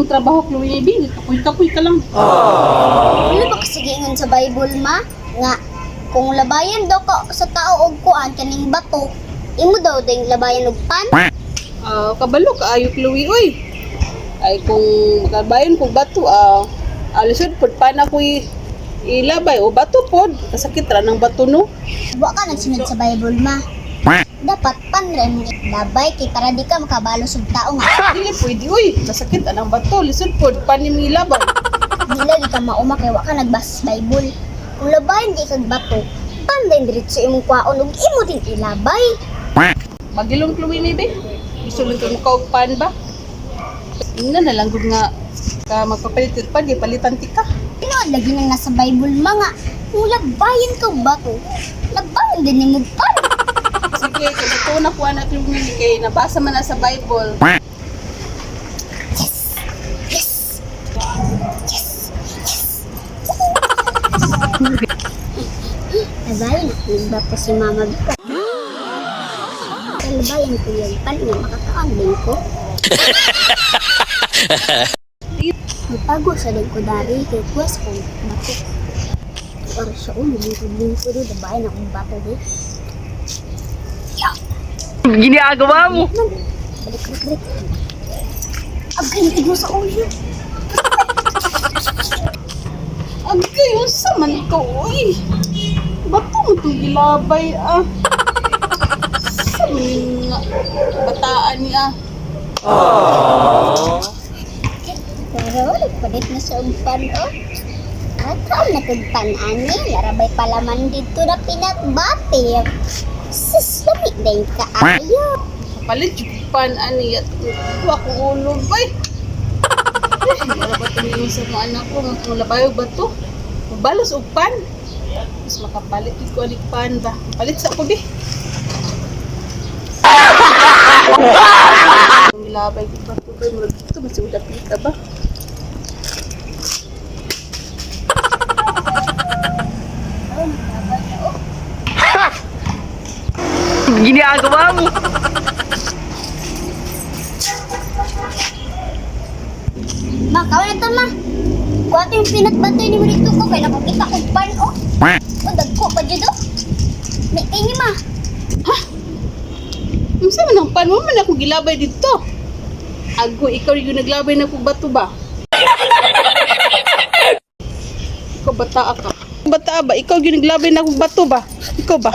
ng trabaho, Chloe, bi. Kapoy-kapoy ka lang. Ano ba kasi giingon sa Bible, ma? Nga kung labayan daw ka sa tao og kuan kaning bato, imo daw ding labayan og pan. Ah, kabalo ka ayo, Chloe, oy. Ay kung makabayon kog bato, alisod pod pa na ko ilabay o bato pod. Kasakit ra ng bato, no. Wa ka nagsunod sa Bible, ma. Dapat pan ra imong labay kay para di ka makabalos og tao nga Dili pwede, oy. Kasakit anang bato, lisod pod pan imong ilabay. di lagi ka mauma kay wa ka nagbasa sa Bible. Kung labayan di kag bato, pan din diretso imong kwaon ug imo din ilabay. Magilong, Chloe, maybe. Gusto lang mo ka og pan ba? Ingna na lang gud nga ka magpapalit og pan, gipalitan ti ka. Tinuod lagi nang nasa Bible mga kung labayan ka og bato, labayan din nimo pan. Sige, kay ito na kuha na Chloe kay nabasa man na sa Bible. Yes! Yes! Yes! Yes! Labayan ako ng bato si Mama Bika. Labayan ko yung pan nga makakaon din ko. Matago sa din ko dari kay kuwas kong bato. Para sa ulo, lingkod-lingkod, labayan akong bato di. Ginagawa mo. Balik, balik, balik. Agay, mo sa ulo. Agay, unsa man to, oy. Bato mo itong gilabay, ah. Sa man nga, bataan niya. Pero nagpalit na sa umpan, oh. Akaw na kag ani, larabay palaman dito na pinatbate. Sus, lamig na yung kaayo. Kapalit yung pan, ani, at kuha kong ulo, bay. Eh, wala ba ito sa mga anak ko, mga labayo ba to? Mabalos og pan. Mas makapalit yung ko anik pan ba? Palit sa ako, di. Ang gilabay ko ba ito? Murag dito, mas udapita ba? Ginagawa mo. Ma, kawan na to, ma. Kuha to yung pinatbate ni mo dito ko, kaya nakakita kong pan, oh. Oh, dagko pa dito. May kay ma. Unsa man ang pan mo man ako gilabay dito? Ago, ikaw yung naglabay na kog bato ba? Ikaw bata ka. Bata ba? Ikaw yung naglabay na kog bato ba? Ikaw ba?